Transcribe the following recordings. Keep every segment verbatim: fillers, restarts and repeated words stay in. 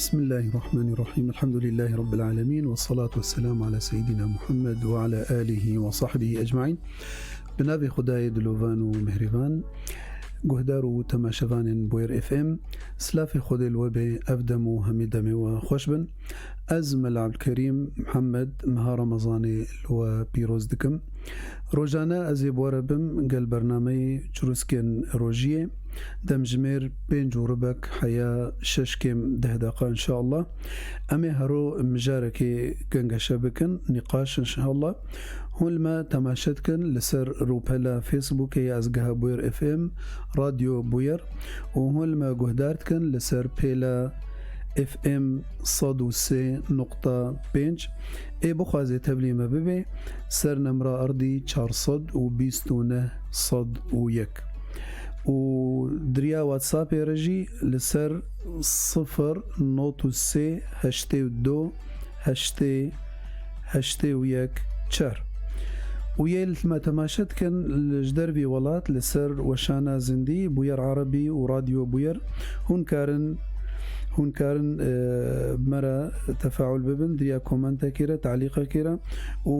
بسم الله الرحمن الرحيم. الحمد لله رب العالمين، والصلاة والسلام على سيدنا محمد وعلى آله وصحبه أجمعين. Bi navê Xwedayê dilovan û mihrîvan, guhdar û temaşevanên Boyer F M, silafê Xwedê li we bê, ev dem û hemî demê we xweş bin. Ez Mela Ebdulkerîm Mihemed, meha Remezanê li we pîroz dikim. Rojane ez ê bi we re bim gel bernameyê Çirûskên Rojiyê. Demjimêr pênc û ribek heya şeş kêm deh deqa, înşallah. Em ê hero mijarekê gengeşe bikin, nîqaş, înşallah. Hûn li me temaşe dikin li ser rûpela Facebookê ya Ez Geha Boyer F M, Radyo Boyer, û hûn li me guhdar dikin li ser pêla F M sed û sê nokta pênc. Ê bixwaze tevlî me bibe, ser nemra erdî çar sed û bîst û neh sed û yek. Û di riya WhatsAppê re jî li ser sifir nod û sê heştê û du heştê heştê û yek çar. Û yê li me temaşe dikin li, ji dervî welat li ser weşana zindî Boyer Erebî û Radyo Boyer, hûn karin, hûn karin, e, bi me re tefaul bibin, di riya komentekê re, talîqekê re û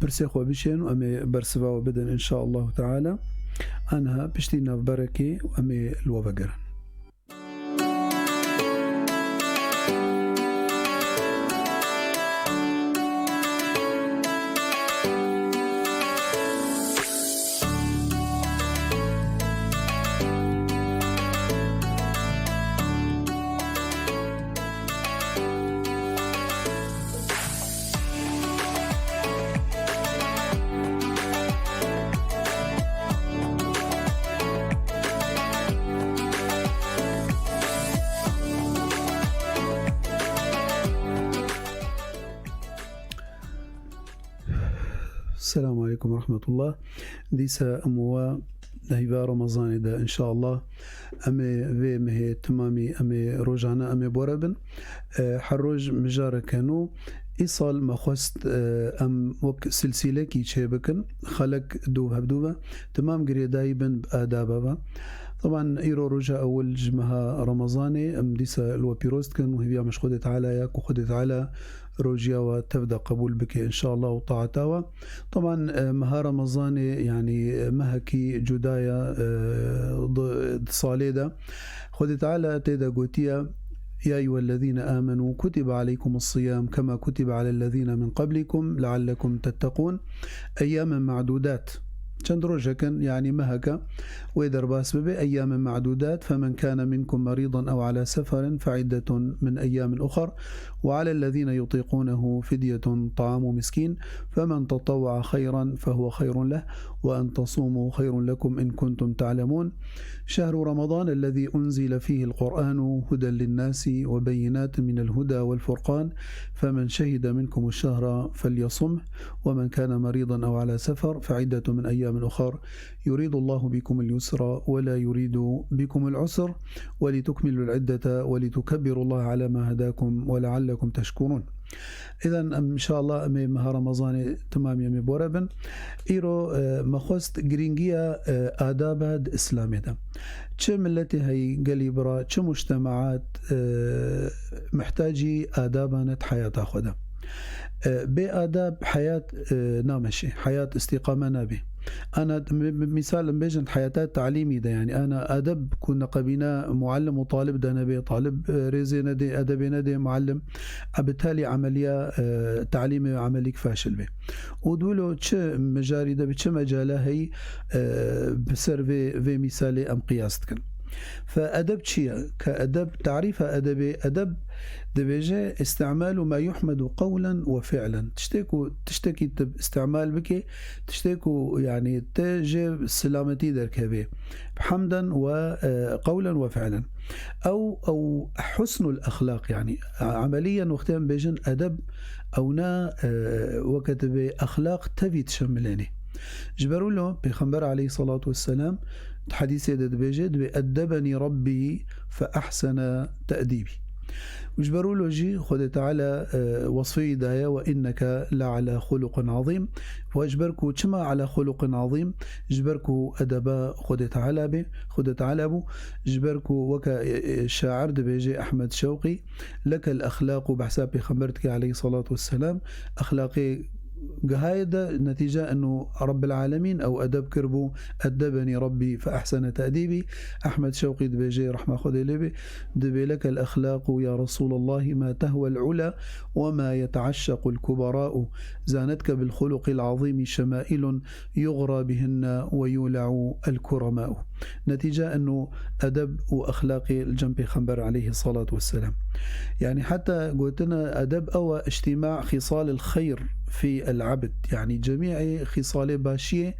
pirsê xwe bişên û em ê bersiva we bidin, înşaallahu teala. Aniha piştî navberekê em ê li we vegerin. Selamun Aleyküm ve Rahmetullah. Dîsa em wa heyva Remezanê de, înşallah, em ê vê mehê timamî, em ê rojane, em ê bore bin. E, her roj mijareke nû. Îsal me xwest, e, em wek silsîlekî çê bikin. Xelek dû hevdû ve. Timam girêdayî bin bi adaba ve. Taban îro roja ewil ji meha Remezanê, em dîsa li we pîroz dikin û hêviya me ji Xwedê Teala ya ku Xwedê Teala rojiya we tev de qebûl bike, înşallah, û taeta we. Taban, e, meha Remezanê, yanî, e, mehekî cuda ye, e, di, di salê de. Xwedê Teala tê de gotiye, يا أيها الذين آمنوا كتب عليكم الصيام كما كتب على الذين من قبلكم لعلكم تتقون. أياما معدودات. Çend rojek in, yanî meheke wê derbas bibe. أياما معدودات، فمن كان منكم مريضا أو على سفر فعدة من أيام أخر، وعلى الذين يطيقونه فدية طعام مسكين، فمن تطوع خيرا فهو خير له، وأن تصوموا خير لكم إن كنتم تعلمون. شهر رمضان الذي أنزل فيه القرآن هدى للناس وبينات من الهدى والفرقان، فمن شهد منكم الشهر فليصمه، ومن كان مريضا أو على سفر فعدة من أيام أخر، يريد الله بكم اليسر ولا يريد بكم العسر، ولتكملوا العدة ولتكبروا الله على ما هداكم ولعلكم تشكرون. Îden, em, înşallah, em ê meha Remezanê timamî em ê bore bin. Îro, e, me xwest girîngiya, e, adaba di Îslamê de. Çi miletê heyî, gelî bira, çi mujtemaat, e, mihtacî adaba ne di heyata xwe de. E, bê adab heyat, e, nameşê, heyat îstîqame nabê. Ana, mi-, mi-, mîsal em bêjin, heyata talîmî de, yanî ana edeb ku neqebîna muallim û talib de nebe, talib, e, rêzê nedê, edebê nedê, muallim, e, bi talî emeliya, e, talîmê emelîk faşil bê. Û dûlo çi mijarî de bi çi mecala heyî, e, bi ser vê, vê mîsalê em qiyas dikin. Fe edeb çi ye? Ke edeb, tarîfa edebê, edeb dibêje, استعمال ما يحمد قولا وفعلا. Tiştê ku, tiştekî tu îstîmal bikê, tiştê ku, yanî, te jê silametî derkevê. Hemden ve, e, qewlen ve fi'len. Ew, ew husnul exlaq, yanî, a-, emeliyen wextê em bêjin edeb, ew ne, e, weke tu bê exlaq tevî dişemilênê. Ji ber wilo Pêxember aleyhissalatu vesselam di hedîsê de dibêje, dibê, "Eddebenî Rabbî fe ehsene te'dîbî." Û ji ber wilo jî Xwedê Teala, e, wesfê wî daye, "Ve inneke le ala xuluqin azîm." Ve ji ber ku çima ala xuluqin azîm? Ji ber ku edeba Xwedê Teala bê, Xwedê Teala bû. Ji ber ku weke, e, e, şair dibêje Ehmed Şewqî, "Lekel exlaqu", behsa Pêxember dike aleyhissalatu vesselam, exlaqê gihayê de netîce inu Rabbil Alemîn ew edeb kiribû, "Eddebenî Rabbî fe ehsene te'dîbî." Ehmed Şewqî dibêje, rehma Xwedê lê bê, dibê, "Lekel exlaqu ya Resûlallahî ma tehwel ula ve ma yeteaşşekul kuberâ'u. Zanetke bil xuluqil azîmî şemailun yugra bihinne ve yula'u el kurama'u." Netîce inu edeb û exlaqê li cem Pêxember aleyhissalatu vesselam. Yani heta gotine edeb ew e îctîma xîsalil xeyr fî el abd. Yani cemî'ê xîsalê başiyê,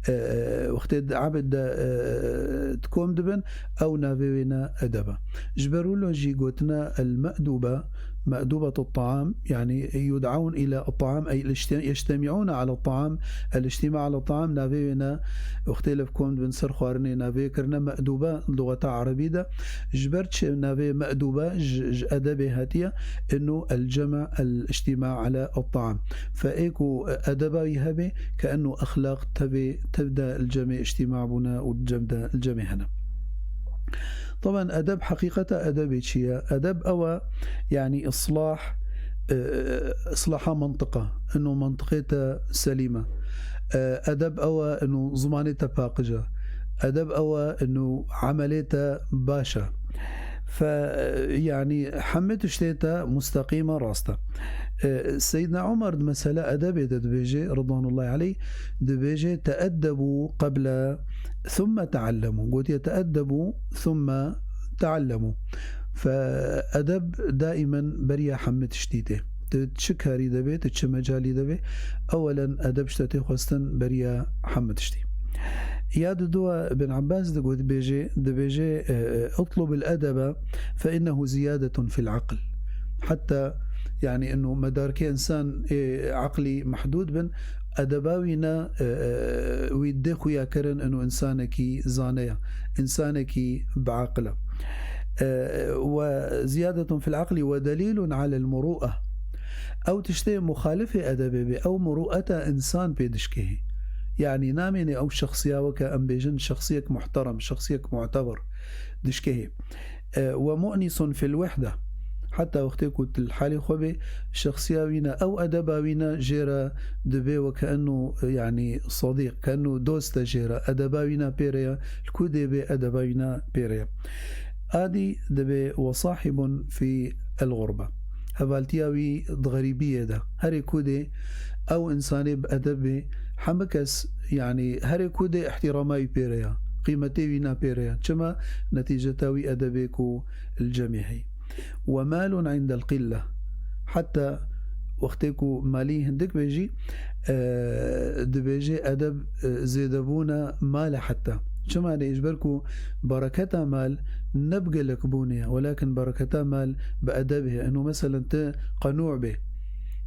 e, e, wextê di abd de, e, di kom dibin, ew navê wê ne edeb e. Ji ber wilo jî gotine el me'dûbe, me'dûbetu ta'am, yani yud'aun ila ta'am, ey yeşte-, yeştemi'ûne ala ta'am, el îctîma ala ta'am, navê wê ne, wextê li kom dibin ser xwarinê, navê kirine me'dûbe, luxeta erebî de. Ji ber çi navê me'dûbe ji, ji edebê hatiye? Inu el cem' el îctîma ala ta'am. Fe ê ku edeba wî hebe, ke inu exlaq tevê, tev de li cemê îctîma bûne û cem de li cemê hene. Taban edeb, heqîqeta edebê çi ye? Edeb ew e, yani islah, e, islaha mantiqa, inu mantiqê te selîm e. E, edeb ew e, inu zimanê te paqij e. Edeb ew e, inu emelê te baş e. Fe, e, yani hemî tiştê te musteqîm e, rast e. E, Seyyidna Umar di mesele edebê de dibêje, ridwanullahi aleyh, dibêje, "Teeddebu qeble thumme teallemû." Gotiye, "Teeddebu thumme teallemû." Fe edeb daimen beriya hemî tiştî tê. Tu çi karî de bê, tu çi mecalî de bê, ewelen edeb ji te tê xwestin beriya hemî tiştî. Ya diduwa Bin Abbas digot, dibêje, dibêje, e, "Utlubil edebe fe innehu ziyadetun fil aql." Heta, yani, inu medarkê insan ê aqlî mehdûd bin, edeba wî ne, e, e, wî dê xuya kirin inu insanekî zane ye, insanekî bi aqil e. E, "Ve ziyadetun fil aqlî ve delîlun alel murû'e." Ew tiştê muxalifê edebê bê, ew murû'eta insan pê dişkehê. Yani namêne ew şexsiya weke em bêjin şexsiyek muhterem, şexsiyek mu'teber dişkehê. E, "Ve mu'nisun fil wehde." Heta wextê ku tu li halê xwe bê, şexsiya wî ne, ew edeba wî ne jê re dibê weke enu, yani, sedîq, ke enu dost e jê re, edeba wî ne pê re ye, li ku dê bê edeba wî ne pê re ye. Adî dibê "Ve sahibun fî el gurbe." Hevaltiya wî di xerîbiyê de. Herê ku dê ew insanê bi edeb bê, hemî kes, yani, herê ku dê îhtîrama wî pê re ye, qîmetê wî ne pê re ye. Çima? Netîceta wî edebê ku li cemê heyî. "Ve malun indel qille." Heta wextê ku malî hindik bê jî, e, dibêje edeb, e, zêdebûna mal e heta. Çima ne? Ji ber ku bereketa mal ne bi gelekbûnê ye, welakin bereketa mal bi edebê ye. Eno meselen tu qenû bê,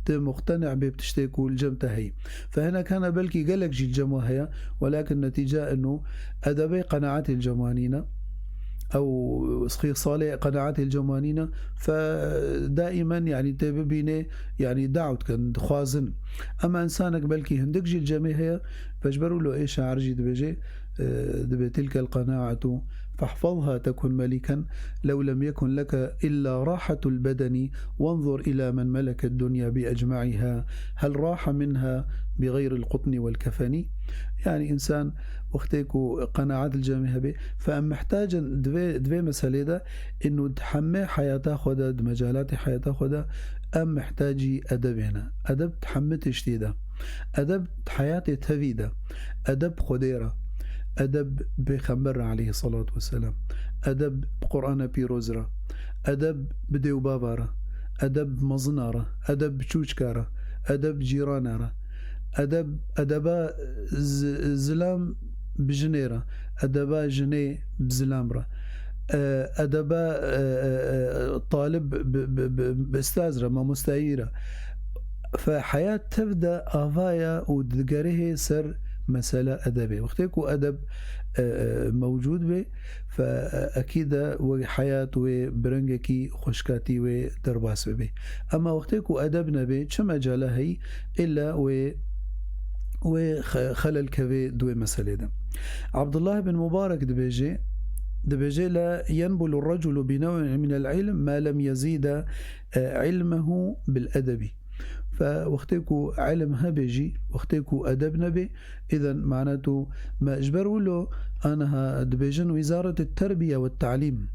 tu muqteni bê bi tiştê ku li cem te heyî. Fe hinek hene belkî gelek jî li cem we heye, welakin netîca eno edebê qenaetê li cem wan nîne. Ew xîsalê qenaetê li cem wan nîne. Fe daimen, yani, tê bibînê, yani, dawet dikin, dixwazin. Ema insanek belkî hindik jî li cemê heye, fe ji ber wilo ê şair jî dibêje, e, dibê, "Tilkel qenaetu fehfazha tekun meliken, lew lem yekun leke illa rahetul bedeni, wenzur ila men meleket dunya bi ecmaiha, hel rahe minha bi xeyril qutni vel kefeni." Yani, insan wextê ku qenaet li cemê hebe, fe em mihtacin di vê, di vê meselê de, inu di hemê heyata xwe de, di mecalatê heyata xwe de, em mihtacî edebê ne. Edeb di hemî tiştî de. Edeb di heyatê tevî de. Edeb bi Xwedê re. Edeb bi Pêxember re aleyhissalatu vesselam. Edeb bi Qur'ana Pîroz re. Edeb bi dê û bava re. Edeb bi mezina re. Edeb bi çûçka re. Edeb bi cîrana re. Edeb, edeba z-, zilam bi jinê re, edeba jinê bi zilam re, e, edeba, e, e, e, talib bi, bi, bi, bi ustaz re, mamostayî re. Fe heyat tev de ava ye û digerihê ser mesela edebê. Wextê ku edeb, e, e, mewcûd bê, fe, e, ekîd e wê heyat wê bi rengekî xweşkatî wê derbas bibe. Ema wextê ku edeb nebe, çi mecala heyî, îlla wê, wê xe-, xelel kevê di wê meselê de. Abdullah bin Mubarak dibêje, dibêje, "La yenbulu reculu bi nev'in minel ilm ma lem yezîda, e, ilmehu bil edebi." Fe wextê ku ilm hebe jî, wextê ku edeb nebe, îden mana tu me ji ber wilo aniha dibêjin Wîzaret Terbiye ve Ta'lîm.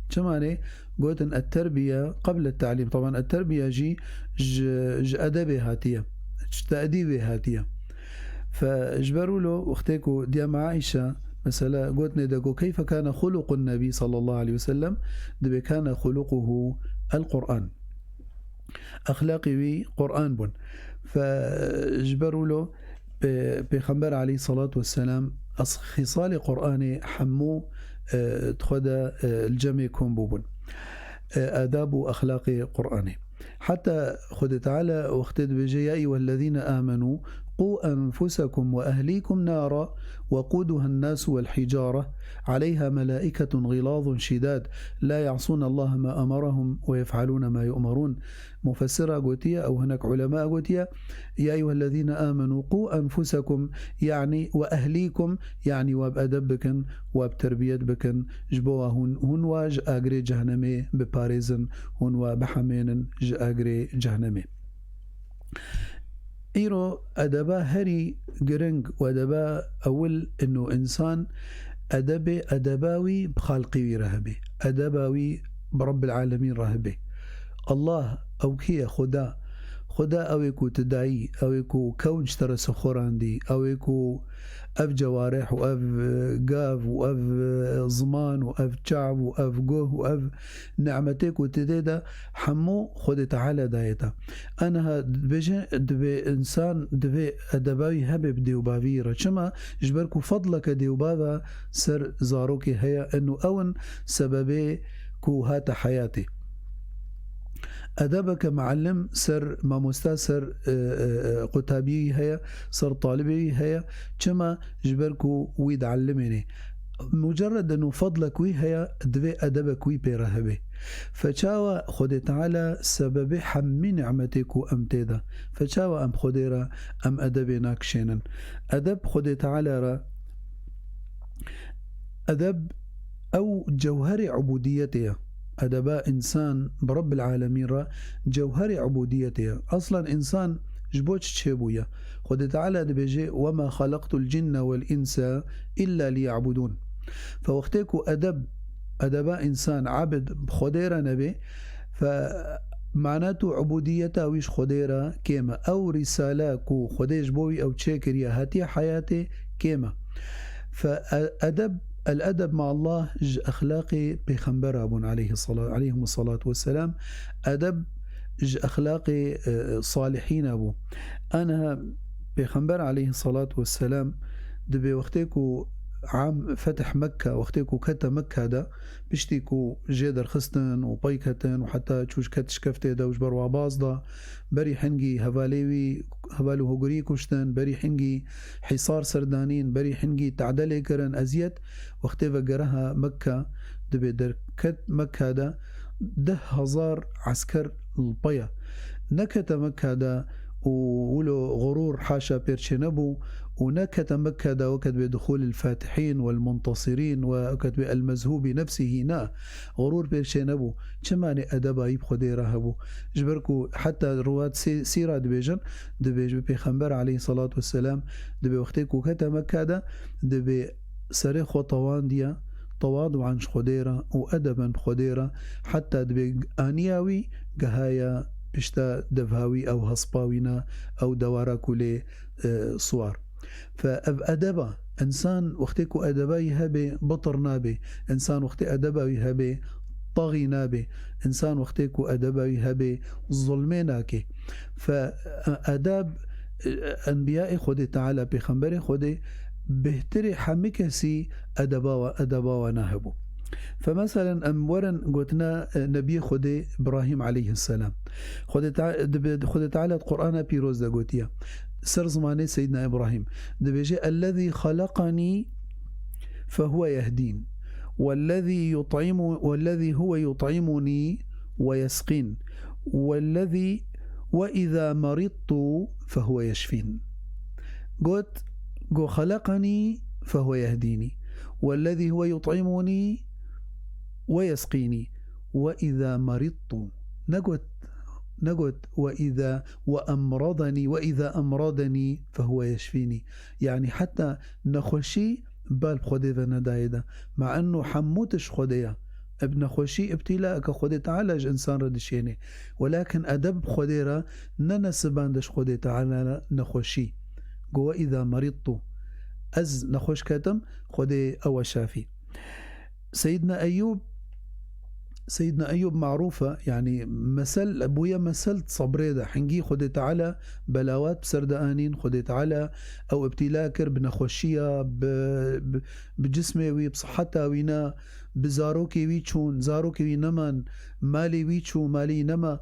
Çima ne gotin et-terbiye qebl et-ta'lîm? Taban et-terbiye jî ji, ji edebê hatiye, ji te'dîbê hatiye. Fe ji ber wilo wextê ku diyem Aîşe mesela gotine de ku keyfe kane xuluqun nebî sallallahu aleyhi ve sellem, dibê kane xuluquhu el-Qur'an. Exlaqê wî Qur'an bûn. Fe ji ber wilo pê-, Pêxember aleyhissalatu vesselam ez-, xîsalê Qur'anê hemû, e, di xwe de, e, li cemê kom bûbûn. E, adab û exlaqê Qur'anê. Heta Xwedê Teala wextê dibêje, "Ya eyyuhellezîne âmenû, qû enfusekum ve ehlîkum nara, weqûduhen nâsu wel hicare, aleyha melâiketun ğilâzun şidad, la ya'sûne Allahe ma emerehum ve yef'alûne ma yu'merûn." Mufessira gotiye, ew hinek ulema gotiye, "Ya eyyuhellezîne âmenû, qû enfusekum", yanî "ve ehlîkum", yanî "we bi edeb bikin, we bi terbiyet bikin", ji bo wa hûn, hûn wa ji agirê cehennemê biparêzin, hûn wa bihemênin ji agirê cehennemê. Îro edeba herî giring û edeba ewil ino însan edebê, edeba wî bi xalqî wî re hebe, edeba wî bi Rabbil Alemîn re hebe. Allah ew kî ye? Xuda. Xuda ew ê ku tu dayî, ew ê ku kewn ji te re sixurandî, ew ê ku ev cewarih û ev, e, gav û ev, e, ziman û ev çav û ev guh û ev nimetê ku tu dê de hemû Xwedê Teala daye te. Aniha dibêje, divê însan, divê edeba wî hebe bi dê û bavî re. Çima? Ji ber ku fedleke dê û bava ser zarokê heye, eno ew in sebebê ku hate heyatê. Edebeke muallim ser mamosta, ser, e, e, e, qutabiyê wî heye, ser talibê wî heye. Çima? Ji ber ku wî diellimênê. Mucerred eno fedlek wî heye, divê edebek wî pê re hebe. Fe çawa Xwedê Teala sebebê hemî nimetê ku em tê de? Fe çawa em Xwedê re em edebê nakişênin? Edeb Xwedê Teala re, edeb ew cewherê ubudiyetê ye. Edeba însan bi Rabbil Alemîn re cewherê ubudiyetê ye. Aslan însan ji bo çi çêbûye? Xwedê Teala dibêje, "Wema xalaqtul cinne wel insa illa liya'budun." Fe wextê ku edeb, edeba însan, abid, bi Xwedê re nebe, fe manat û ubudiyeta wî ji Xwedê re kêm e. Ew rîsale ku Xwedê ji bo wî ew çêkiriye, hatiye heyatê, kêm e. Fe e-, edeb, el edeb ma Allah ji exlaqê pêxembera bûn aleyhi sala-, aleyhimus salatu vesselam. Edeb ji exlaqê, e, salihîna bû. Aniha Pêxember aleyhi salatu vesselam dibê wextê ku am fetih Mekka, wextê ku kete Mekka de, piştî ku jê derxistin û pey ketin û heta çû ji ket şikeftê de û ji ber wa baz da, berî hingî hevalê wî, heval û hogirî kuştin, berî hingî hîsar serdanîn, berî hingî te'delê kirin, eziyet, wextê ve gereha Mekka, dibê derket Mekka de deh hezar esker li pey e. Nekete Mekka de û wilo xurûr haşa pêr çênebû û nekete Mekka de weke dibê duxûlil fatihîn wel muntasirîn we weke dibê el mezhûbî nefsihî, na, xurûr pêr çênebû. Çima ne edeba wî bi Xwedê re hebû? Ji ber ku heta riwayet sê-, sîra dibêjin, dibêje Pêxember aleyhissalatu vesselam, dibê wextê ku kete Mekka de, dibê serê xwe tewandiye, tewaduan ji Xwedê re û edeben bi Xwedê re, heta dibê aniya wî gehaye pişta devha wî ew hespa wî ne, ew dewara ku lê, e, siwar. Fe ev edeba, însan wextê ku edeba wî hebe, bitir nabe. Însan wextê edeba wî hebe, taxî nabe. Însan wextê ku edeba wî hebe, zulmê nake. Fe, e, edeb, e, enbiyayê Xwedê Teala, pêxemberê Xwedê, bêhtirê hemî kesî edeba wa, edeba wana hebû. Fe meselen, em werin gotina, e, Nebiyê Xwedê Îbrahîm aleyhisselam. Xwedê Te-, dibe-, Xwedê Teala di Qur'ana Pîroz de gotiye, ser zimanê Seyyidina Îbrahîm. Dibêje, "Ellezî xeleqenî fehuwe yehdîn. Wellezî yut'imu-, wellezî huwe yut'imûnî we yesqîn. Wellezî we îzâ meridtu fehuwe yeşfîn." Got, go, "Xeleqenî fehuwe yehdînî. Wellezî huwe yut'imûnî we yesqînî. We îzâ meridtu." Negot, negot, "Ve îzâ, ve emradenî, ve îzâ emradenî fehuwe yeşfînî." Yanî heta nexweşî bal bi Xwedê ve nedayê de. Ma enno hemû tişt Xwedê ye. Eb nexweşî, îbtîlaeke Xwedê Teala ji însan re dişênê. Welakin edeb bi Xwedê re ne nesibande ji Xwedê Teala re nexweşî. Go, "Ve îzâ meridtu." Ez nexweş ketim, Xwedê ew e şafî. Seyyidna Eyûb, Seyyidna Eyûb marûf e, yanî mesel, bûye mesel sebrê de. Hingî Xwedê Teala belawat bi ser de anîn, Xwedê Teala ew îbtîla kir bi nexweşiya, bi, bi, bi cismê wî, bi siheta wî ne, bi zarokê wî çûn, zarokê wî neman, malê wî çû, malê wî nema.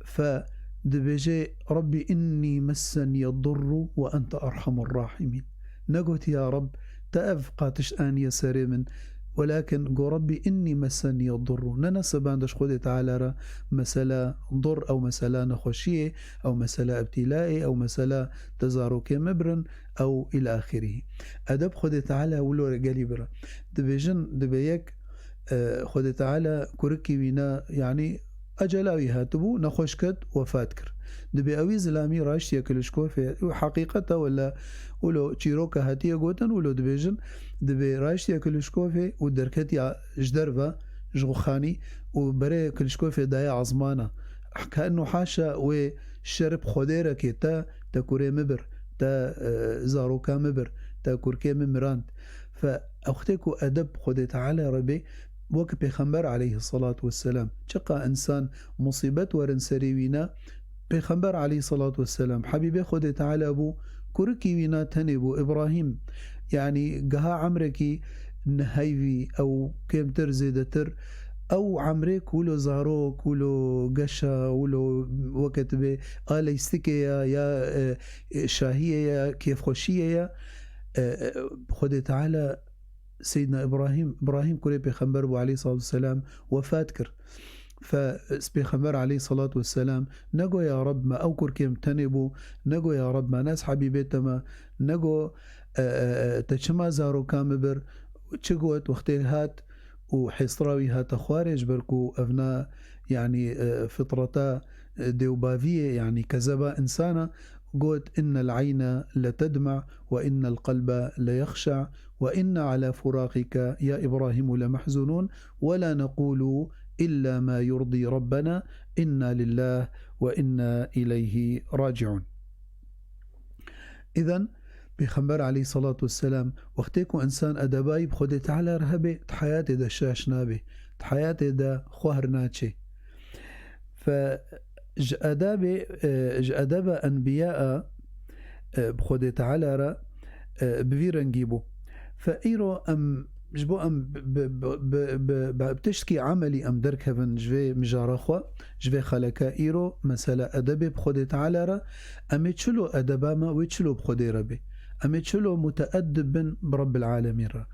Fe dibêje, "Rabbî innî messeniye durru ve ente erhamur rahimîn." Negot, "Ya Reb, te ev qatiş aniye serê min." Welakin go, "Rabbî innî messeniye durru." Ne nesebande ji Xwedê Teala re mesela dur, ew mesela nexweşiyê, ew mesela îbtîlayê, ew mesela te zarokê min birin, ew îl axirî. Edeb Xwedê Teala wilo gelî bira. Dibêjin, dibê yek, e, Xwedê Teala kurikî wî ne, yanî ecela wî hatibû, nexweş ket, wefat kir. Dibê ewî zilamî raştiye Kilişkofê, û heqîqet e wele, wilo çîroka hatiye gotin, wilo dibêjin, dibê raştiye Kilişkofê û derketiya ji derve, ji xanî û berê Kilişkofê daye ezmana. Ke enno haşa wê şer bi Xwedê re kê te, te kurê min bir, te, e, zaroka min bir, te kurkê min mirand. Fe wextê ku edeb Xwedê Teala re bê, wek Pêxember aleyhisselatu vesselam, çiqa însan musîbet werin serê wî ne, Pêxember aleyhisselatu vesselam, Habîbê Xwedê Teala bû, kurikî wî ne tenê bû, Îbrahîm, yanî geha emrekî neheyvî, ew kêmtir, zêdetir, ew emrê ku wilo zarok, wilo geşa, wilo weke tu bê a leystikê ya, ya, e, e, şahiyê ya, kêfxweşiyê ya, e, e, Xwedê Teala Seyyidna Îbrahîm, Îbrahîm kurê Pêxember bû aleyhisselatu vesselam, wefat kir. Fe Pêxember aleyhisselatu vesselam nego, "Ya Reb, me ew kurkê min tenê bû." Nego, "Ya Reb, me ne ez Habîbê te me." Nego, "E, e, e, te çima zaroka min bir?" Çi got wextê hat û hêstra wî hate xwarê, ji ber ku ev ne, yanî, e, fitreta, e, dêwbaviyê, yanî kezeba însana, got, "Innel eyne letedma ve innel kalbe leyexşa ve inna ala furaqike ya Îbrahîmu lemehzunun ve la nequlu illa ma yurdi Rabbena, inna lillah ve inna ileyhi raciun." Îden, Pêxember aleyhisselatu vesselam, wextê ku însan edebayî bi Xwedê Teala re hebe, di heyatê de şaş nabe, di heyatê de xwar naçe. Fe ji edebê, e, ji edeba enbiya a, e, bi Xwedê Teala re, e, bi vî rengî bû. Fe îro em, ji bo em bi, bi, bi, bi, bi, bi tiştkî emelî em derkevin ji vê mijara xwe, ji vê xeleke îro, mesela edebê bi Xwedê Teala re, em ê çilo edeba me wê çilo bi Xwedê re bê. Em ê çilo muteedib bin bi Rabbil Alemîn re.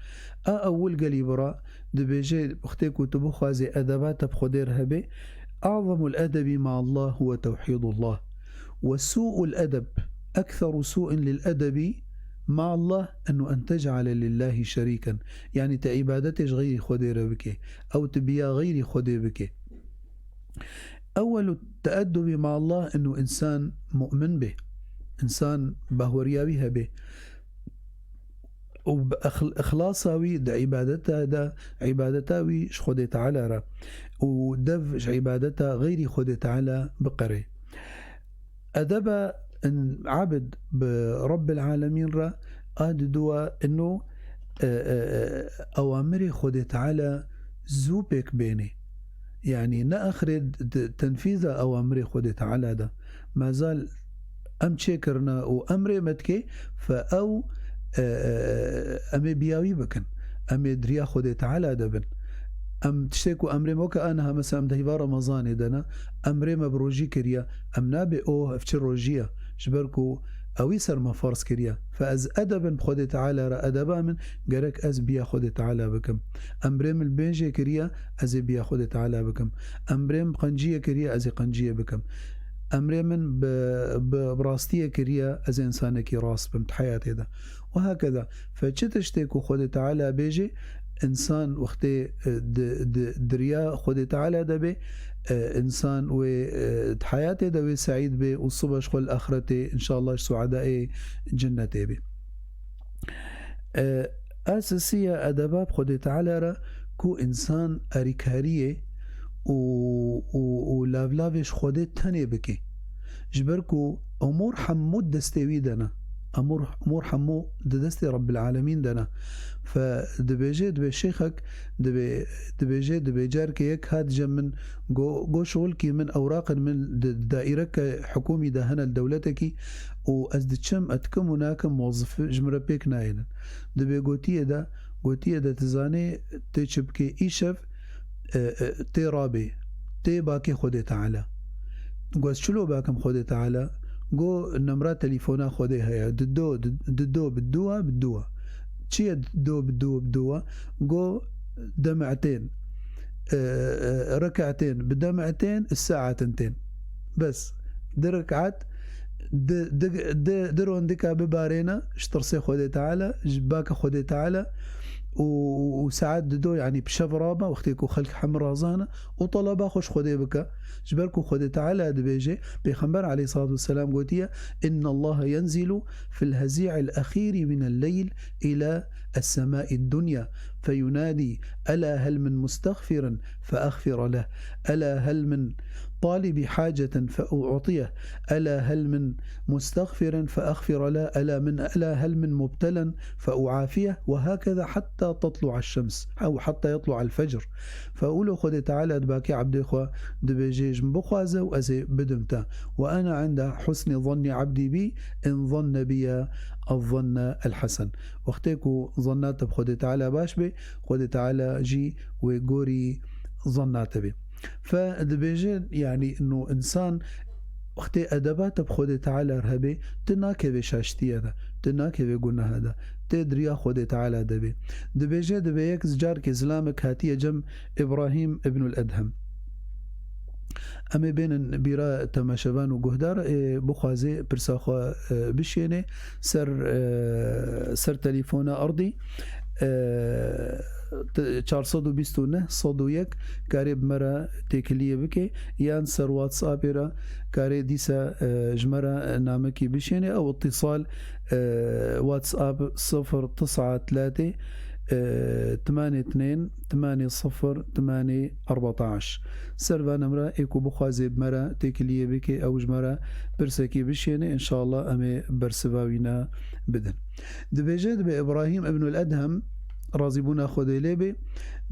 A ewil gelî bira dibêje, wextê ku tu bixwazê edeba te bi Xwedê re hebe, "Azamul edebi ma Allah huwe tewhîdullah. Ve su'ul edeb, ektheru su'in lil edebi ma Allah, ennu en tec'ale lillahi şerîken." Yanî te îbadetê ji xeyrî Xwedê re bike. Ew tu biya xeyrî Xwedê bike. Ewwelu teeddubi ma Allah, ennu însan mu'min be. Însan bahweriya wî hebe. Û bi exl-, ixlasa wî di îbadeta de, îbadeta wî ji Xwedê Teala re û dev ji îbadeta xeyrî Xwedê Teala biqere. Edeba in abid bi Rabbil Alemîn re a diduwa ino, e, e, e, ewamirê Xwedê Teala zû pêk bênê. Yanî ne axirê di tenfîza ewamirê Xwedê Teala de. Mezal em çêkirine û emrê me dike, fe ew, e, e, em ê biyawî bikin. Em ê di riya Xwedê Teala de bin. Em tiştê ku emrê me weke aniha, mesela em di heyva Remezanê de ne, emrê me bi rojî kiriye, em nabê, "Oh, ev çi rojî ye?" Ji ber ku Ewî ser me ferz kiriye. Fe ez edebin bi Xwedê Teala re, edeba min gerek ez biya Xwedê Teala bikim. Emrê min bêjê kiriye, ez ê biya Xwedê Teala bikim. Emrê min qenciyê kiriye, ez ê qenciyê bikim. Emrê min bi, bi, bi rastiyê kiriye, ez ê insanekî rast bim di heyatê de. Û hakeza. Fe çi tiştê ku Xwedê Teala bêjê, însan wextê, e, di, di, di riya Xwedê Teala de bê, e, însan wê, e, di heyatê de wê seîd bê û sibe ji xwe li axretê, înşallah, ji suedayê cinnetê bê. E, esasiya edeba bi Xwedê Teala re ku însan erîkariyê û, û, û lavlavê ji Xwedê tenê bike. Ji ber ku umûr hemû destê wî de ne. Umûr, umûr hemû di destê Rebbil Alemîn de ne. Fe dibêje, dibê şêxek, dibê, dibêje, dibê carkê yek hat cem min, go, go şolkî min, ewraqên min di daîreke hikûmî de hene li dewletekî û ez diçim, ez dikim û nakim, mozif ji min re pêk nayênin. Dibê gotiye de, gotiye de, tu zanê tê çi bikê? Îşev, e, e, tê rabê, tê bakê Xwedê Teala. Go ez çilo bakim Xwedê Teala? Go nemra telefona Xwedê heye. Dido, di-, dido, bi duwa, bi duwa. Çi ye dido, bi duwa, bi duwa? Go demetên, e, e, reketên, bi demetên, saetên tên. Bes. Di rekat, di, di, di, di rondika bibarêne, ji tirsê Xwedê Teala, ji baka Xwedê Teala, û, û, û saet dido, yanî bi şev rabe, wextê ku xelk hemû razane, û teleba xwe ji Xwedê bike. Ji ber ku Xwedê Teala dibêje, Pêxember aleyhissalatu vesselam gotiye, "Inna Allaha yenzilu fil hezi'il akhiri minel leyl ila es-semai dunya, feyunadi, ela hel min mustaxfirin fe axfira leh, ela hel min talibi hacetin fe u'tiye, ela hel min mustaxfirin fe axfira leh, ela min, ela hel min mubtelen fe u'afiye, ve hakeza hatta tatlu'a şems, ew hatta yatlu'a el-fecr." Fe wilo Xwedê Teala dibakê ebdê xwe, dibêje, "Ji min bixwaze û ez ê bidim te. Ve ene inde husni zanni abdi bi, in zanne biye ez-zanne el-hesen." Wextê ku zanna te bi Xwedê Teala baş be, Xwedê Teala jî wê gorî zanna te be. Fe dibêje, yanî, no însan wextê edeba te bi Xwedê Teala re hebe, tu nakeve şaştiye de, tu nakeve guneha de, tê di riya Xwedê Teala de be. Dibêje, dibê yek carkê zilamek hatiye cem Îbrahîm ibnul Edhem. Em ê bênin bîra temaşevan û guhdar, ê bixwaze pirsa xwe, e, bişêne ser, e, ser telefona erdî, e, t-, çar sed û bîst û neh, sed û yek, karê bi me re têkiliyê bike, yan ser WhatsAppê re karê dîsa, e, ji me re namekî bişêne, ew îtîsal, e, WhatsApp sifir tisa tlatê, e, timanê tnên, timanê sifir, timanê erbataş. Ser van emra ê ku bixwaze bi me re têkiliyê bike, ew ji me re pirsekî bişêne, înşallah em ê bersiva wîna bidin. Dibêje, dibê Îbrahîm ibnul Edhem, razîbûna Xwedê lê bê,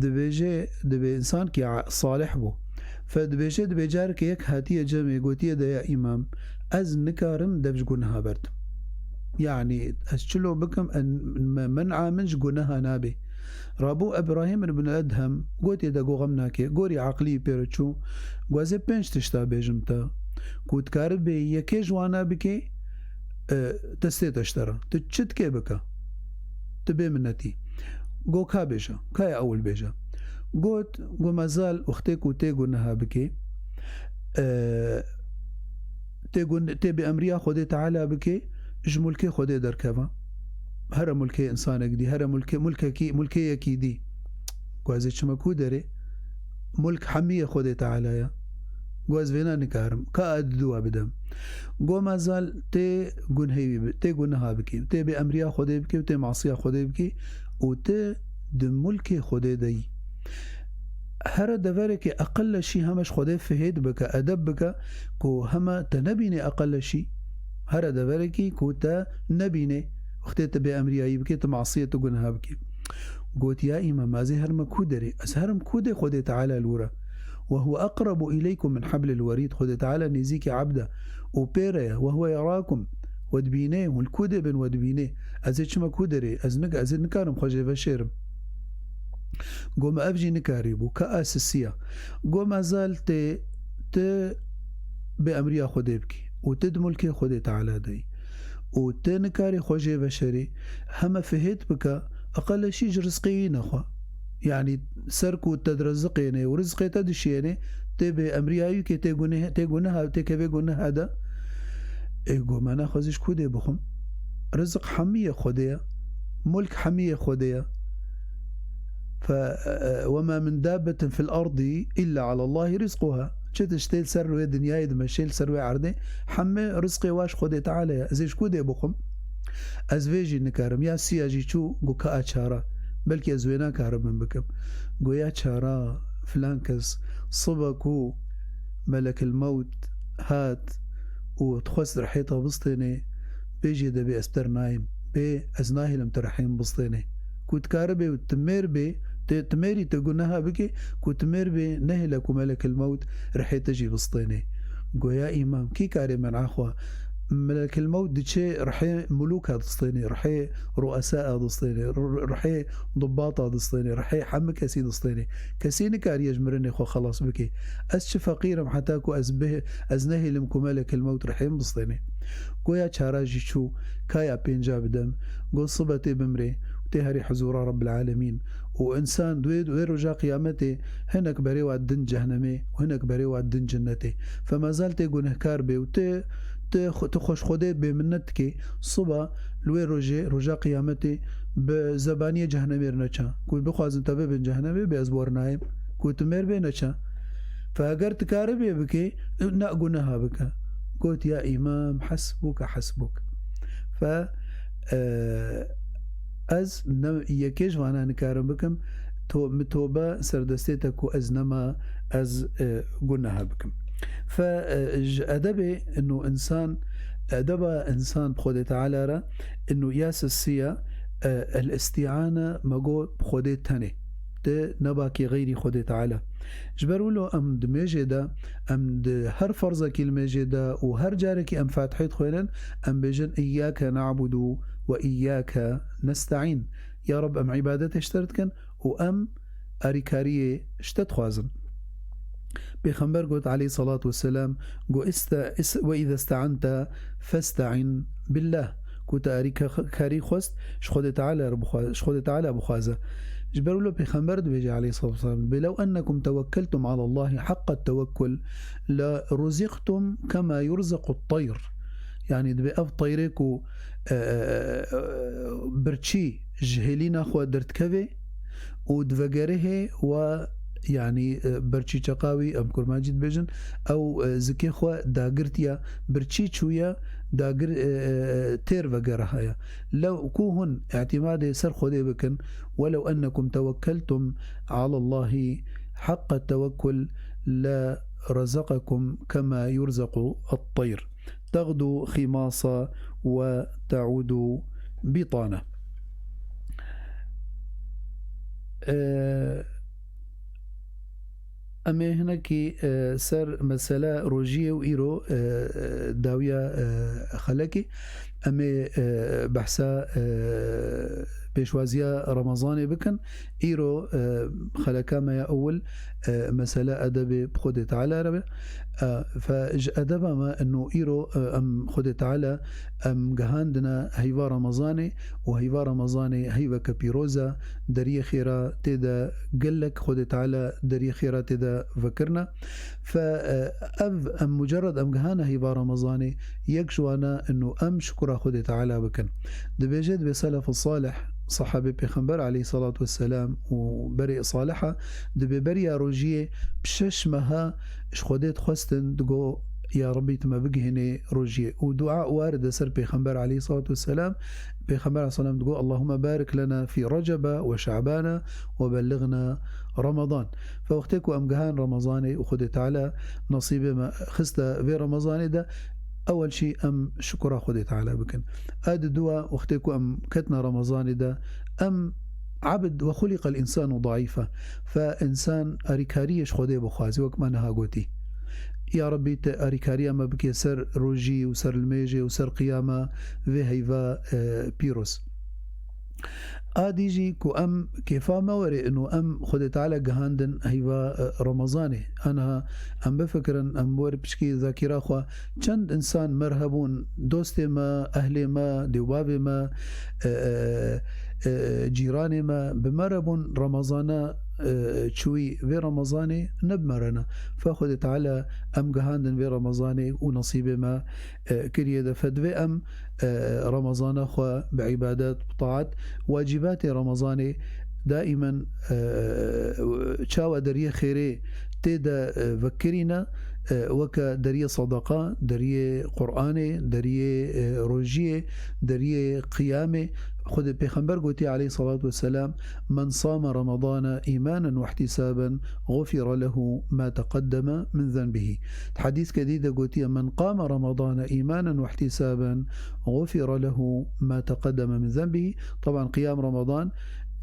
dibêje, dibê însankî a-, salih bû. Fe dibêje, dibê carekê yek hatiye cemê, gotiye de, "Ya îmam, ez nikarim dev ji guneha berdim. Yanî ez çilo bikim, en-, me-, men'a min ji guneha nabe." Rabû Îbrahîm ibn Edhem gotiye de, "Go xem nake." Gorî eqlî pê re çû, "Go ez ê pênc tişta bêjim te. Ku dikaribê yekê ji wana bikê, e, destê te ji te re. Tu çi dikê bike. Tu bê minetî." Go, "Ka bêje, ka ya ewil bêje." Got, "Go mezal wextê ku tê guneha bikê, e, tê gun-, tê bi emriya Xwedê Teala bikê, ji mulkê Xwedê derkeva. Here mulkê insanek dî, here mulkê, mulkekî, mulkê yekî dî." Go, "Ez ê çime ku derê? Mulk hemî yê Xwedê Teala ye. Go, ez vêna nikarim. Ka ez diduwa bidim." Go, "Mezal tê gunhê wî bi-, tê guneha bikî, tê bê emriya Xwedê bikî û tê masiya Xwedê bikî û tê di mulkê Xwedê de yî. Here deverekê eqilleşî heme ji Xwedê fihêd bike, edeb bike, ku heme te nebînê eqilleşî. Here deverekî ku te nebînê, wextê te bê emriyayî bikê, tu masiyê, tu guneha bikê." Got, "Ya îmam, ez ê herime ku derê? Ez herim ku dê Xwedê Teala li wir e? Ve huve eqrebu ileykum min hablil werîd." Xwedê Teala nêzîkî ebd e û pê re ye. "Ve huve yerakum." We dibîne, hûn li ku dê bin, we dibîne. Ez ê çime ku derê? Ez nik-, ez ê nikarim xwe jê veşêrim. Go, "Me ev jî nikarîbû, ka a sisiya." Go, "Mezal tê, tu bi emriya Xwedê bikî û tu di mulkê Xwedê Teala de yî." û tê nikarê xwe jê veşerî heme fihêt bike, eqeleşî ji rizqê wî nexwe. Yanî ser ku te direziqênê û rizqê te dişiyênê, tê bê emriya wî kê tê guneh-, tê guneha, tê kevê guneha de. Ê go me naxwazî ji ku dê bixwim? Riziq hemî yê Xwedê ye. Mulk hemî yê Xwedê ye. Fe, e, e, "Ve ma min dabbetin fil ardi illa alallahi rizquha." Çi tiştê li ser wê dinyayê dimeşê, li ser wê erdê, hemî rizqê wa ji Xwedê Teala ye. Ez ê ji ku dê bixwim? Ez vê jî nikarim. Ya siya jî çû, got, "Ka a çara. Belkî ez wê nakarim min bikim." Got, "Ya çara, filan kes, sibe ku melekil mewt hat û dixwest rihê te bistênê, bêjê de bê ez bi te re nayêm. Bê ez nahêlim tu rihê min bistênê." Ku dikaribê û tu mêr bê, tê, tu mêrî tu guneha bikê, ku tu mêr bê, nehêle ku melekil mewt rihê te jî bistênê. Goya îmam, kî karê men'a xwe? Melekil mewt diçê rihê mulûka distênê, rihê ru'esaa distênê, r-, rihê dubata distênê, rihê hemî kesî distênê. Kesî nikariye ji mirinê xwe xelas bikê. Ez çi feqîr im heta ku ez bih-, ez nehêlim ku melekil mewt rihê min bistênê. Goya çara jî çû, kaya pênca bidem, got, "Sibe tê bimrê û tê herî huzûra Rabbil Alemîn." Û însan di wê, di wê roja qiyametê hinek berê wa din cehnemê û hinek berê wa din cinnetê. Fe mezal tê gunehkar bê û tê, tê xwe, tu xweş Xwedê bêminnet dikê, siba li wê rojê, roja qiyametê bi zebaniyê cehnemê re neça. Ku bixwazin te bibin cehnemê, bê ez bi we re nayêm. Ku tu mêr bê neça. Fe eger tu karibê bikê, ne guneha bike. Got, "Ya îmam, hesbuke hesbuk." Fe, e, ez ne yekê ji vana nikarim bikim, to-, min tobe ser destê te ku ez nema, ez, e, guneha bikim. Fe, e, ji edebê ino însan, edeba însan bi Xwedê Teala re, ino ya sisiya, e, el-îstî'ane me got bi Xwedê tenê. Te nebakê xeyrî Xwedê Teala. Ji ber wilo em di mêjê de, em di her ferzekî li mêjê de û her carekî em Fatihê dixwênin, em bêjin, "Îyyâke na'budu ve îyyâke nesta'în." Ya Reb, em îbadetê ji te dikin û em arîkariyê ji te dixwazin. Pêxember got, aleyhissalatu vesselam, got, "Iste-, is-, ve îze ste'ante festa'in billah." Ku te arîkarî xwest, ji Xwedê Teala re bixwe-, ji Xwedê Teala bixwaze. Ji ber wilo Pêxember dibêje, aleyhissalatu vesselam, dibê, "Lew ennekum tewekkeltum alallahi haqqa tewekkul, le ruziqtum kema yurzequ teyr." Yanî dibê ev teyrê ku, e, e, e, birçî ji hêlîna xwe derdikeve û divegerihê wa, yanî, e, birçî çeqa wî, em kurmancî dibêjin, ew, e, zikê xwe dagirtiya, birçî çûye dagir-, e, e, e, têr vegerihaya. Lew ku hûn îtîmadê ser Xwedê bikin, "Welew ennekum tewekkeltum alallahi haqqa tewekkul le rezeqekum kema yurzequ et-teyr. Teğdu ximasa ve te'udu bitana." E, Em ê hinekî, e, ser mesela rojiyê û îro, e, e, dawiya, e, xelekê. Em ê, e, behsa, e, pêşwaziya Remezanê bikin. Îro, e, xeleka me ya ewil, e, mesela edebê bi Xwedê Teala re be. E, fe ji edeba me ino îro, e, em Xwedê Teala em gihandine heyva Remezanê û heyva Remezanê heyveke pîroz e, deriyê xêra tê de gelek Xwedê Teala deriyê xêra tê de vekirine. Fe, e, ev em mucerred em gihane heyva Remezanê, yek ji wan e ino em şukura Xwedê Teala bikin. Dibêje, dibê selef salih, sahabê Pêxember aleyhissalatu vesselam û berê saliha, dibê beriya rojiyê bi şeş meha ji Xwedê dixwestin, digo, "Ya Rebî, tu me bigihînê rojiyê." Û dua werde ser Pêxember aleyhissalatu vesselam, Pêxember aleyhisselam digo, "Allahümme barik lena fi Recebe ve Şabana ve bellighna Ramadan." Fe wextê ku em gihan Ramazanê û Xwedê Teala nasîbê me xiste vê Ramazanê de, ewel şî em şukura Xwedê Teala bikin. A di dua wextê ku em ketna Ramazanê de, em abid ve xuliqel insanu daifa. Fe insan arîkariyê ji Xwedê bixwaze, wek me niha gotî. Ya Rebî, te arîkariya me bike ser rojî û ser limêjê û ser qiyama vê heyva, e, pîroz. A dî jî ku em kêfa me were ino em Xwedê Teala gihandin heyva, e, Remezanê. Aniha em bifikirin, em wer piçkî zakîra xwe, çend însan me re hebûn, dostê me, ehlê me, dêwbavê me, e, e, e, cîranê me, bi me re bûn Remezana, e, çûyî, vê Remezanê ne bi me re ne. Fe Xwedê Teala em gihandin vê Remezanê û nesîbê me, e, kiriye de. Fe divê em, e, Remezana xwe bi îbadet, bi taat, wacîbatê Remezanê daîmen, e, çawa deriyê xêrê tê de, e, vekirîne, e, weke deriyê sedeqa, deriyê Qur'anê, deriyê, e, rojiyê, deriyê qiyamê. Xwedê Pêxember gotiye aleyhissalatu vesselam, "Men same Ramadana îmanen we ihtisaben, gufira lehu ma teqeddeme min zenbihî." Di hedîskê dî de gotiye, "Men qame Ramadana îmanen we ihtisaben, gufira lehu ma teqeddeme min zenbihî." Taban qiyam Ramadan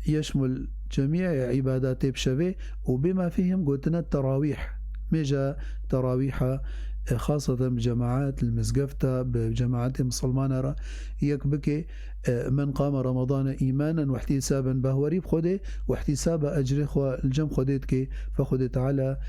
yeşmul cemî îbadatê bi şevê û bê mafî him gotine terawîh. Mêja terawîha, e, xaseten bi cemaat, li mizgefta, bi cemaatê misilmana re yek bike. E, "Men qame Ramadane îmanen we ihtisaben", bahwerî bi Xwedê û ihtisaba ecrê xwe li cem Xwedê dike. Fe Xwedê Teala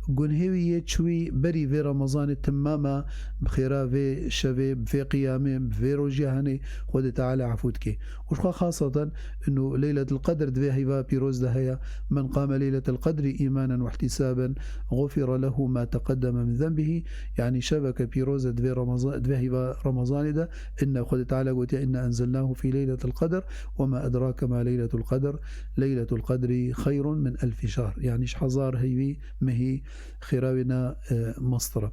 gunhê wî yê çûyî berî vê Remezanê timama bi xêra vê şevê, bi vê qiyamê, bi vê rojiya henê Xwedê Teala efû dike. Û ji xwe xaseten ino Leyletul Qedr di vê heyva pîroz de heye, "Men qame Leyletul Qedri îmanen we ihtisaben, gufira lehu ma teqeddeme min zenbihî." Yanî şeveke pîroz e di vê Ramaza-, di vê heyva Remezanê de, inne Xwedê Teala gotiye, "Inna enzelnahu fî Leyletul Qedr, we ma edrake ma Leyletul Qedr, Leyletul Qedri xeyrun min elfî şehr." Yanî ji hezar heyvî mehî xêra wê ne, e, mestir e.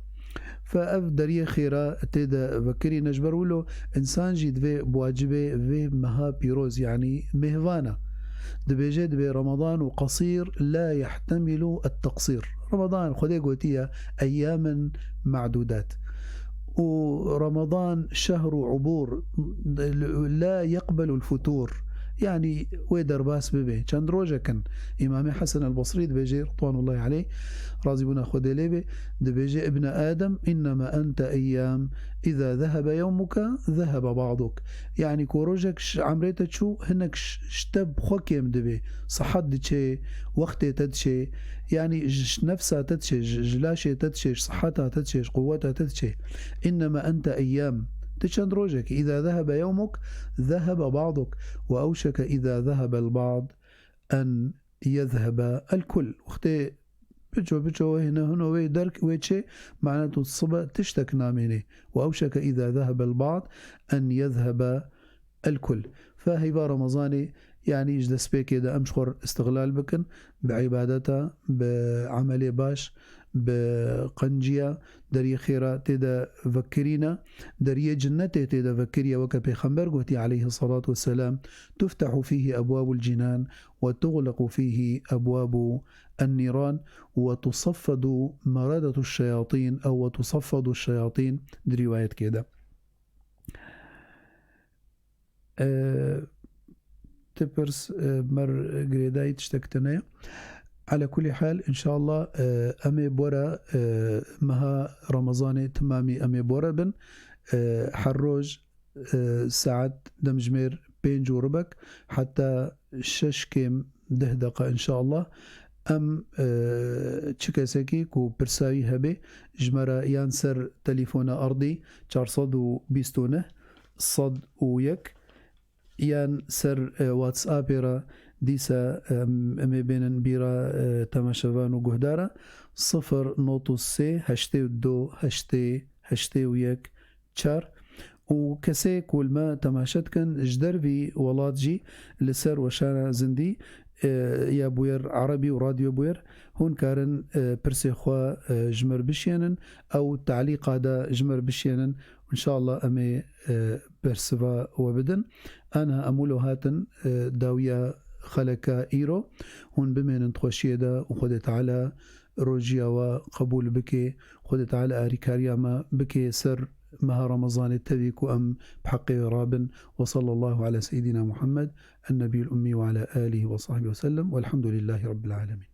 Fe ev deriyê xêra tê de vekirîne, ji ber wilo însan jî divê bi wacibê vê meha pîroz, yanî mêhvana. Dibêje, dibê Ramadan û qesîr la yehtemilu et-teqsîr. Ramadan Xwedê gotiye eyyamen ma'dudat. Û Ramadan şehru ubûr, la yeqbelu l-futûr. Yanî wê derbas bibe. Çend rojek in. Îmamê Hesen el-Basrî dibêje, ridwanullahi aleyh, razîbûna Xwedê lê be, dibêje, "Ibne Adem, innema ente eyyam, îza zehebe yewmuke, zehebe ba'duk." Yanî ku rojek ji emrê te çû, hinek ş-, ji te bi xwe kêm dibe. Sihet diçe, wextê te diçe, yanî ji, ji nefsa te diçe, ji, ji laşê te diçe, ji siheta te diçe, ji quweta te diçe. "Innema ente eyyam." Tu çend rojek, "Îza zehebe yewmuk, zehebe ba'duk, we ewşeke îza zehebe l-ba'd en yezhebe el-kul." Wextê biço, biço wê hine hino wê derk wê çê, mane tu sibe tiştek namênê. "We ewşeke îza zehebe l-ba'd en yezhebe el-kul." Fe heyva Remezanê, yanî ji destpêkê de em ji xwe re îstixlal bikin, bi îbadeta, bi emelê baş, bi qenciya, deriyê xêra tê de vekirîne, deriyê cinnetê tê de vekiriye, weke Pêxember gotî aleyhissalatu vesselam, "Tuftehu fîhî ebwabul cinan we tuxlequ fîhî ebwabu en-nîran we tusaffedu maradetu şeyatîn ew we tusaffedu şeyatîn." Di rîwayetkê de. E, ti pirs, e, mer girêdayî tiştek tune ye. Ala kulî hal, înşallah, e, em ê bora, e, meha Remezanê timamî em ê bora bin. E, her roj, e, saet demjimêr pênc û ribek heta şeş kêm deh deqa înşallah. Em, e, çi kesekî ku pirsa wî hebe, ji me re yan ser telefona erdî çar sed û bîst û neh, sed û yek, yan ser, e, WhatsAppê re dîsa, em, em ê bênin bîra, e, temaşevan û guhdara, sifir not û sê heştê û du heştê heştê û yek çar. Û kesê ku li me temaşe dikin ji dervî welat jî li ser weşana zindî, e, ya bûyer erebî û radyo bûyer, hûn karin, e, pirsê xwe, e, ji mir bişênin, ew talîqa de ji mir bişênin. Înşallah em ê, e, bersiva we bidin. Aniha em wilo hatin, e, dawiya xeleka îro. Hûn bimênin di xweşiyê de û Xwedê Teala rojiya we qebûl bike. Xwedê Teala arîkariya me bike ser meha Remezanê tevî ku em bi heqê wê rabin. Ve sallallahu ala seyyidina Muhammed, en-nebiyul ummi ve ala alihi ve sahbihi ve sellem. Velhamdülillahi Rabbil alemin.